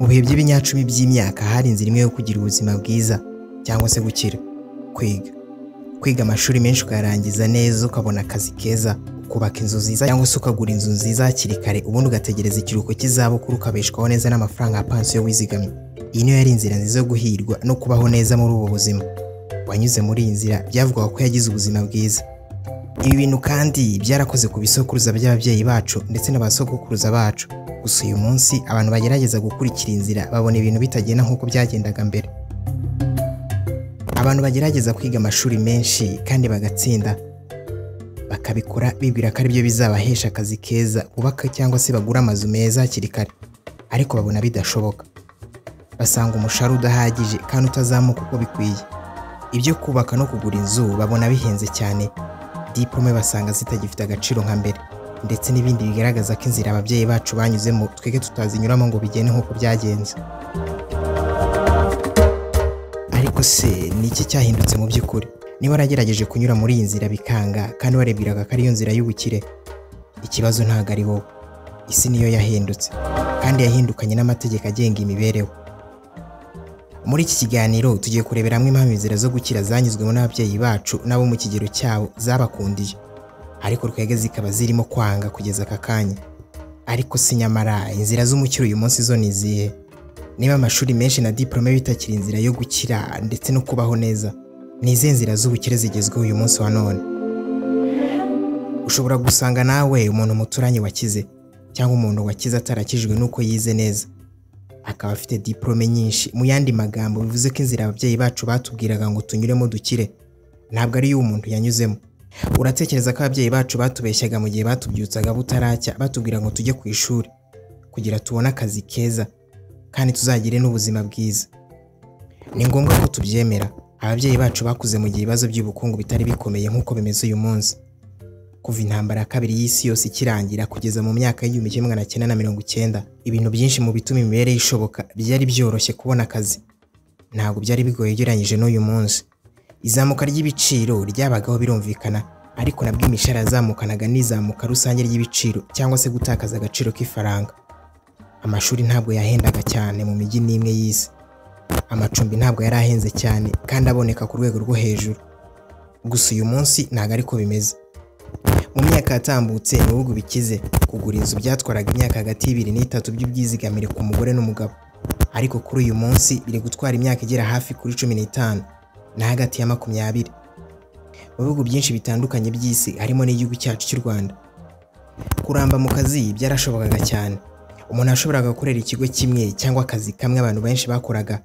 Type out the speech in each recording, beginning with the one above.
Mu bihe by'ibinyacumi by'imyaka hari inzira imwe yo kugira ubuzima bwiza cyangwa se gukira: kwiga. Kwiga amashuri menshi ukayarangiza neza, ukabona akazi keza, ukubaka inzu nziza cyangwa se ukagura inzu nziza hakiri kare, ubundi ugategereza ikiruhuko cy'izabukuru ukabeshwaho neza n'amafaranga ya pansiyo wizigamye. Iyi niyo yari inzira nziza yo guhirwa no kubaho neza muri ubu buzima. Uwanyuze muri iyi nzira byavugwaga ko yagize ubuzima bwiza. Ibi bintu kandi byarakoze ku bisokuruza by'ababyeyi bacu ndetse n'abasogokuruza bacu. Gusa uyu munsi abantu bagerageza gukurikira inzira babona ibintu bitagenda nk'uko byagendaga mbere. Abantu bagerageza kwiga amashuri menshi kandi bagatsinda, bakabikora bibwira ko aribyo bizabahesha akazi keza, bubaka cyangwa se bagura amazu meza hakiri kare, ariko babona bidashoboka. Basanga umushahara udahagije kandi utazamuka uko bikwiye. Ibyo kubaka no kugura inzu babona bihenze cyane, diplome basanga zitagifite agaciro nka mbere, ndetse n'ibindi bigaragaza ko inzira ababyeyi bacu banyuzemo twebwe tutazinyuramo ngo bigende nk'uko byagenze. Ariko se ni iki cyahindutse mu by'ukuri? Niba waragerageje kunyura muri iyi nzira bikanga kandi wareberaga ko ariyo nzira y'ubukire, ikibazo ntabwo ari wowe. Isi niyo yahindutse kandi yahindukanye n'amategeko agenga imibereho. Muri iki kiganiro tugiye kurebera hamwe impamvu inzira zo gukira zanyuzwemo n'ababyeyi bacu n'abo mu kigero cyabo zabakundiye, ariko twebwe zikaba zirimo kwanga kugeza aka kanya. Ariko si nyamara inzira z'umukiro uyu munsi zo ni izihe? Niba amashuri menshi na diplome bitakiri inzira yo gukira ndetse no kubaho neza, ni izihe nzira z'ubukire zigezweho uyu munsi wa none? Ushobora gusanga nawe umuntu muturanye wakize, cyangwa umuntu wakize atarakijwe n'uko yize neza, akaba afite diplome nyinshi. Mu yandi magambo bivuze ko inzira ababyeyi bacu batubwiraga ngo tunyuremo dukire ntabwo ari yo umuntu yanyuzemo. Uratekereza ko ababyeyi bacu batubeshyaga mu gihe batubyutsaga butaracya batubwira ngo tujye ku ishuri kugira tubone akazi keza kandi tuzagire n'ubuzima bwiza? Ni ngombwa ko tubyemera. Ababyeyi bacu bakuze mu gihe ibibazo by'ubukungu bitari bikomeye nk'uko bimeze uyu munsi. Kuva intambara ya kabiri y'isi yose ikirangira kugeza mu myaka y'1990, ibintu byinshi mu bituma imibereho ishoboka byari byoroshye kubona akazi. Ntabwo byari bigoye ugereranyije n'uyu munsi. Izamuka ry'ibiciro ryabagaho birumvikana, ariko nabwo imishahara yazamukanaga n'izamuka rusange ry'ibiciro cyangwa se gutakaza agaciro k'ifaranga. Amashuri ntabwo yahendaga cyane mu mijyi n'imwe y'isi. Amacumbi ntabwo yari ahenze cyane kandi aboneka ku rwego rwo hejuru. Gusa uyu munsi ntabwo ariko bimeze. Mu myaka yatambutse mu bihugu bikize, kugura inzu byatwaraga imyaka hagati y'ibiri n'itatu by'ubwizigamire ku mugore n'umugabo, ariko kuri uyu munsi biri gutwara imyaka igera hafi kuri 15 na hagati ya 20. Mu bihugu byinshi bitandukanye by'isi harimo n'igihugu cyacu cy'u Rwanda, kuramba mu kazi byarashobokaga cyane. Umuntu yashoboraga gukorera ikigo kimwe cyangwa akazi kamwe abantu benshi bakoraga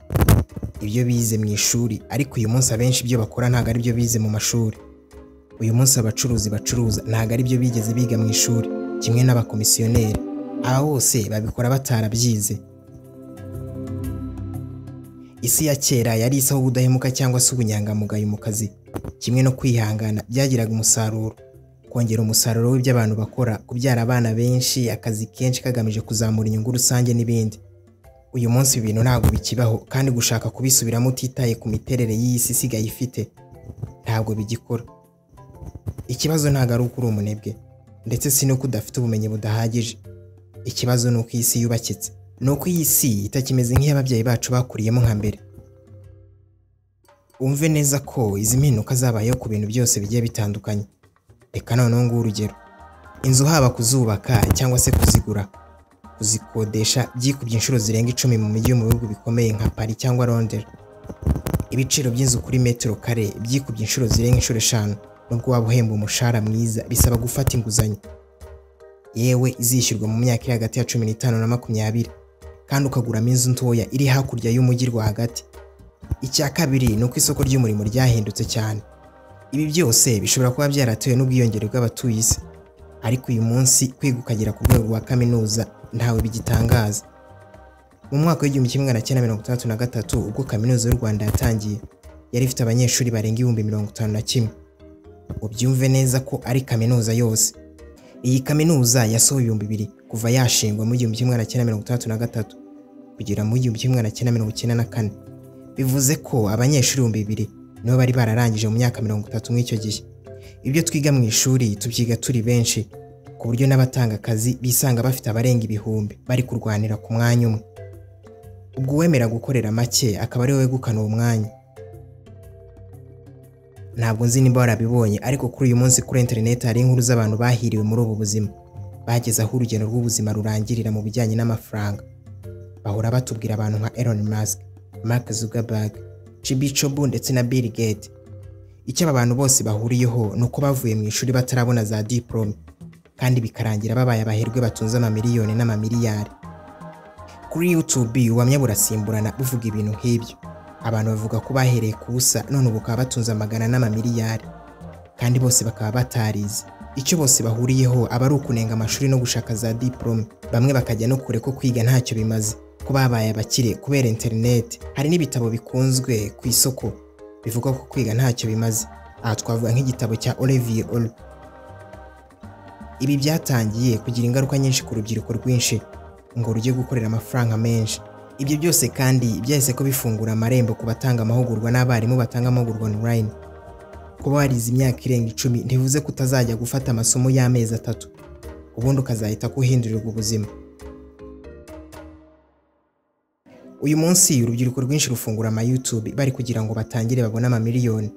ibyo bize mu ishuri, ariko uyu munsi abenshi ibyo bakora ntabwo ari byo bize mu mashuri. Uyu munsi abacuruzi bacuruza ntabwo ari byo bigeze biga mu ishuri, kimwe n'abakomisiyoneri. Aba bose babikora batarabyize. Isi ya kera yari isaho ubudahemuka cyangwa se ubunyangamugayo mu kazi, kimwe no kwihangana byagiraga umusaruro. Kongera umusaruro w'ibyo abantu bakora, kubyara abana benshi, akazi kenshi kagamije kuzamura inyungu rusange n'ibindi. Uyu munsi ibintu ntabwo bikibaho, kandi gushaka kubisubiramo utitaye ku miterere y'iyi si isigaye ifite ntabwo bigikora. Ikibazo ntabwo ari uko uri umunebwe, ndetse si n'uko udafite ubumenyi budahagije. Ikibazo ni uko iyi si yubakitse, ni uko iyi si itakimeze nk'iy'ababyeyi bacu bakuriyemo nka mbere. Wumve neza ko izi mpinduka zabayeho ku bintu byose bigiye bitandukanye. Reka noneho nguhe urugero. Inzu haba kuzubaka cyangwa se kuzigura, kuzikodesha byikubye inshuro zirenga 10 mu mijyi yo mu bihugu bikomeye nka Paris cyangwa Londres. Ibiciro by'inzu kuri metero kare byikubye inshuro zirenga inshuro 5. Nubwo waba uhemba umushahara mwiza bisaba gufata inguzanyo, yewe izishyurwa mu myaka iri hagati ya 15 na 20, kandi ukaguramo inzu ntoya iri hakurya y'umujyi rwagati. Icya kabiri ni uko isoko ry'umurimo ryahindutse cyane. Ibi byose bishobora kuba byaratewe n'ubwiyongere bw'abatuye isi, ariko uyu munsi kwiga ukagera ku rwego rwa kaminuza ntawe bigitangaza. Mu mwaka w'1963 ubwo kaminuza y'u Rwanda yatangiye, yari ifite abanyeshuri barenga 51,000. Ubyumve neza ko ari kaminuza yose. Iyi kaminuza yasohoye 2000 kuva yashingwa mu 1963 kugera mu 1994. Bivuze ko abanyeshuri 2000 nibo bari bararangije mu myaka 30 mw'icyo gihe. Ibyo twiga mu ishuri tubyiga turi benshi, ku buryo n'abatanga akazi bisanga bafite abarenga 1000 bari kurwanira ku mwanya umwe. Ubwo uwemera gukorera make akaba ari we wegukana uwo mwanya. Ntabwo nzi nimba warabibonye, ariko kuri uyu munsi kuri interineti hari inkuru z'abantu bahiriwe muri ubu buzima, bageze aho urugendo rw'ubuzima rurangirira mu bijyanye n'amafaranga. Bahora batubwira abantu nka Elon Musk, Mark Zuckerberg, Chibi Chobu ndetse na Bill Gates. Icyo aba bantu bose bahuriyeho ni uko bavuye mu ishuri batarabona za diplome, kandi bikarangira babaye abaherwe batunze amamiliyoni n'amamiliyari. Kuri YouTube ubuhamya burasimburana buvuga ibintu nk'ibyo. Abantu bavuga ko bahereye ku busa none ubu bakaba batunze amagana n'amamiliyari, kandi bose bakaba batarize. Icyo bose bahuriyeho aba ari ukunenga amashuri no gushaka za diplome, bamwe bakajya no kure ko kwiga ntacyo bimaze, ko babaye abakire kubera interineti. Hari n'ibitabo bikunzwe ku isoko bivuga ko kwiga ntacyo bimaze. Aha twavuga nk'igitabo cya Olivier Olu. Ibi byatangiye kugira ingaruka nyinshi ku rubyiruko rwinshi ngo rujye gukorera amafaranga menshi. Ibyo byose kandi byahise ko bifungura amarembo ku batanga amahugurwa n'abarimu batanga amahugurwa online. Kuba warize imyaka irenga 10 ntibivuze ko utazajya gufata amasomo y'amezi 3, ubundi ukazahita kuhindurirwa ubuzima. Uyu munsi urubyiruko rwinshi rufungura ama YouTube bari kugira ngo batangire babone amamiliyoni.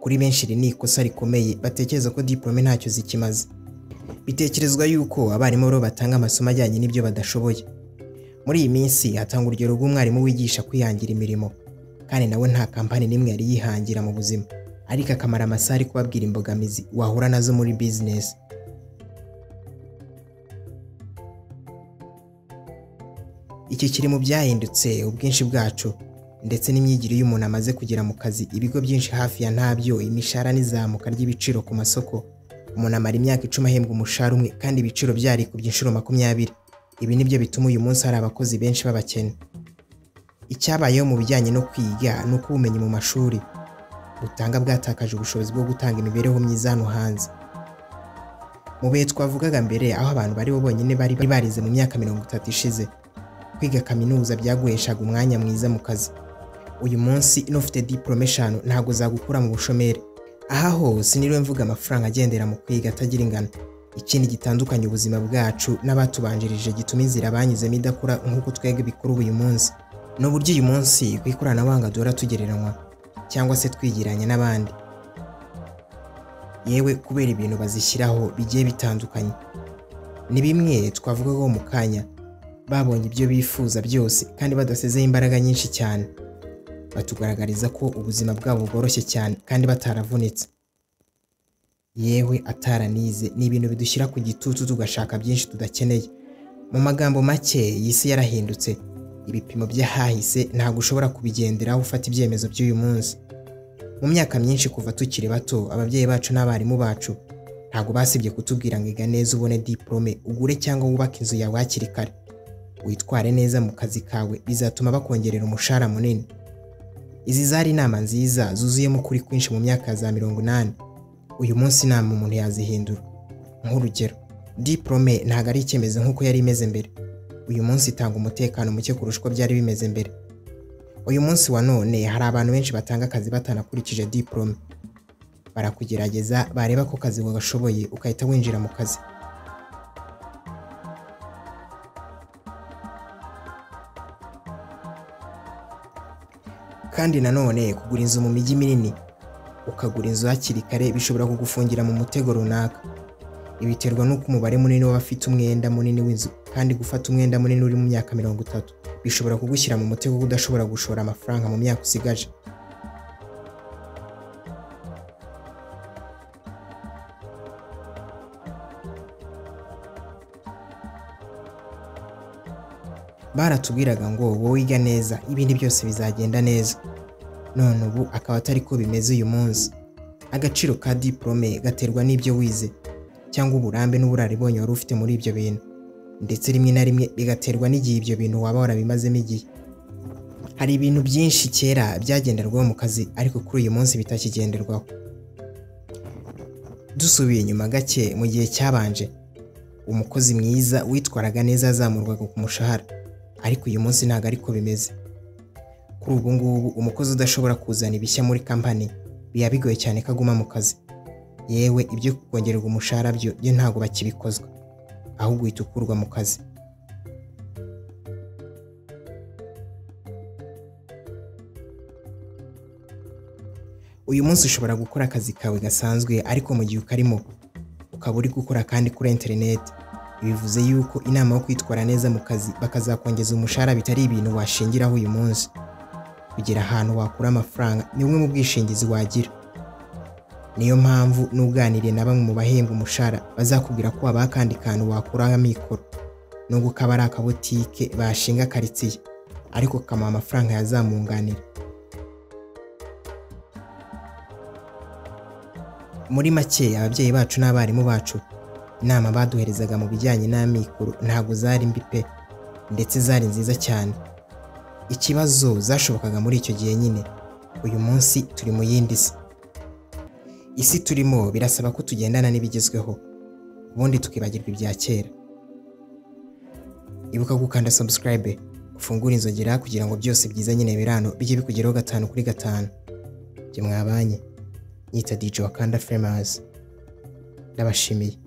Kuri benshi iri ni ikosa rikomeye, batekereza ko diplome ntacyo zikimaze. Bitekerezwa yuko abarimu rero batanga amasomo ajyanye n'ibyo badashoboye. Muri iyi minsi hatanga urugero rw'umwarimu wigisha kwihangira imirimo, kandi nawe nta kampani n'imwe yari yihangira mu buzima, ariko akamara amasaha ari kubabwira imbogamizi wahura nazo muri business. Iki kiri mu byahindutse ubwinshi bwacu ndetse n'imyigire y'umuntu amaze kugera mu kazi. Ibigo byinshi hafi ya ntabyo, imishahara n'izamuka ry'ibiciro ku masoko. Umuntu amara imyaka 10 ahembwa umushahara umwe kandi ibiciro byarikubye inshuro 20. Ibi nibyo bituma uyu munsi hari abakozi benshi b'abakene. Icyabayeho mu bijyanye no kwiga ni uko ubumenyi mu mashuri butanga bwatakaje ubushobozi bwo gutanga imibereho myiza hano hanze. Mu bihe twavugaga mbere, aho abantu bari bo bonyine bari barize mu myaka 30 ishize, kwiga kaminuza byaguheshaga umwanya mwiza mu kazi. Uyu munsi n'ufite diplome 5 ntabwo zagukura mu bushomeri. Aha hose niriwe mvuga amafaranga agendera mu kwiga atagira ingano. Ikindi gitandukanye ubuzima bwacu n'abatubanjirije gituma inzira banyuzemo idakura nk'uko twebwe bikuru uyu munsi, ni uburyo uyu munsi ku ikoranabuhanga duhora tugereranywa cyangwa se twigiranya n'abandi, yewe kubera ibintu bazishyiraho bigiye bitandukanye. Ni bimwe twavuga ko mu kanya babonye ibyo bifuza byose kandi badasezeho imbaraga nyinshi cyane, batugaragariza ko ubuzima bwabo bworoshye cyane kandi bataravunitse, yewe ataranize. Ni ibintu bidushyira ku gitutu tugashaka byinshi tudakeneye. Mu magambo make, iyi si yarahindutse. Ibipimo by'ahahise ntabwo ushobora kubigenderaho ufata ibyemezo by'uyu munsi. Mu myaka myinshi kuva tukiri bato, ababyeyi bacu n'abarimu bacu ntabwo basibye kutubwira ngo iga neza ubone diplome, ugure cyangwa wubake inzu yawe hakiri kare, witware neza mu kazi kawe, bizatuma bakongerera umushahara munini. Izi zari inama nziza zuzuyemo ukuri kwinshi mu myaka za 80. Uyu munsi inama umuntu yazihindura. Nk'urugero, diplome ntabwo ari icyemezo nk'uko yari imeze mbere. Uyu munsi itanga umutekano muke kurusha uko byari bimeze mbere. Uyu munsi wa none hari abantu benshi batanga akazi batanakurikije diplome. Barakugerageza bareba ko kazi wagashoboye ukahita winjira mu kazi. Kandi nanone kugura inzu mu mijyi minini, ukagura inzu hakiri kare bishobora kugufungira mu mutego runaka. Ibiterwa n'uko umubare munini w'abafite umwenda munini w'inzu, kandi gufata umwenda munini uri mu myaka 30 bishobora kugushyira mu mutego udashobora gushora amafaranga mu myaka usigaje. Baratubwiraga ngo wowe wiga neza ibindi byose bizagenda neza. None ubu akaba atari ko bimeze uyu munsi. Agaciro ka diplome gaterwa n'ibyo wize cyangwa uburambe n'uburaribonye wari ufite muri ibyo bintu, ndetse rimwe na rimwe bigaterwa n'igihe ibyo bintu waba warabimazemo igihe. Hari ibintu byinshi kera byagenderwaho mu kazi ariko kuri uyu munsi bitakigenderwaho. Dusubiye inyuma gake mu gihe cyabanje, umukozi mwiza witwaraga neza yazamurwaga ku mushahara, ariko uyu munsi ntabwo ariko bimeze. Kuri ubu ngubu umukozi udashobora kuzana ibishya muri kampani biba bigoye cyane ko aguma mu kazi. Yewe ibyo kongererwa umushahara byo ntabwo bakibikozwa, ahubwo uhita ukurwa mu kazi. Uyu munsi ushobora gukora akazi kawe gasanzwe, ariko mu gihe ukarimo ukaba uri gukora kandi kuri interineti, bivuze yuko inama yo kwitwara neza mu kazi bakazakongeza umushahara bitari ibintu washingiraho uyu munsi. Kugira ahantu wakura amafaranga ni bumwe mu bwishingizi wagira. Niyo mpamvu n'uganiriye na bamwe mu bahembwa umushahara bazakubwira ko wabaha akandi kantu wakuraho amikoro, nubwo kaba ari akabotike bashinga karitsiye, ariko kakamuha amafaranga yazamunganira. Muri make, ababyeyi bacu n'abarimu bacu inama baduherezaga mu bijyanye n'amikoro ntabwo zari mbi pe, ndetse zari nziza cyane. Ikibazo zashobokaga muri icyo gihe nyine, uyu munsi turi mu yindi si. Isi turimo birasaba ko tugendana n'ibigezweho, ubundi tukibagirwa ibya kera. Ibuka gukanda subscribe, ufungure inzogera kugira ngo byose byiza nyine birano bijye bikugeraho 5 kuri 5. Jye mwabanye, nyita DJ Wakanda Famous. Ndabashimiye.